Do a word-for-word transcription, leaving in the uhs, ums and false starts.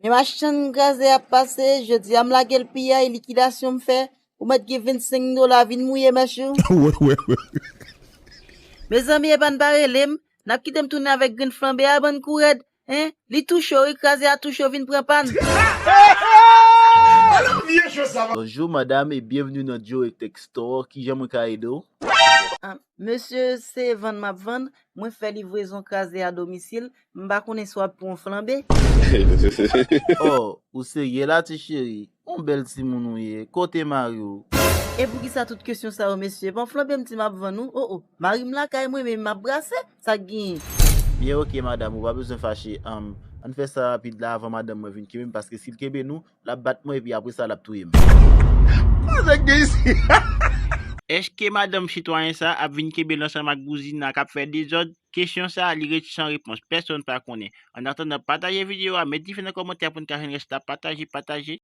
Men machann krazè ap pase, jodi a m lage l piyay, likidasyon m fè, ou mèt gen vennsenk dola, vin mouye mèch ou. Mezanmi, epa n pa rele m, n ap kite m tounen avèk grenn flanbe a, bann kou rèd, en, li tou cho, wi, krazè a tou cho, vin pran pa n. Bonjour madame et bienvenue dans Joe Tech Store. Kijan mwen ka ede w? Ah, mesye, se vann m ap vann, mwen fè livrezon krazè a domisil, m pa konnen si w ap pran flanbe. Oh, ou serye la ti cheri? Yon bèl timoun ou ye, kote mari w? E poukisa tout kesyon sa yo, mesye? Bon, flanbe m di m ap vann ou? Oh, oh, mari m lakay mwen, men m ap brase, sa k genyen? Byen, oke madam, ou pa bezwen fache. Ann fè sa rapid la avan madanm mwen vin kenbe m, paske si l kenbe nou, l ap bat mwen epi apre sa l ap touye m. Èske madanm sitwayen sa ap vin kenbe l ansanm ak bouzina k ap fè dezòd? Kesyon sa li ret san repons, pèsonn pa konnen. Annatandan, pataje videyo a, met dife nan kòmantè pou n ka jwenn rès la, pataje, pataje.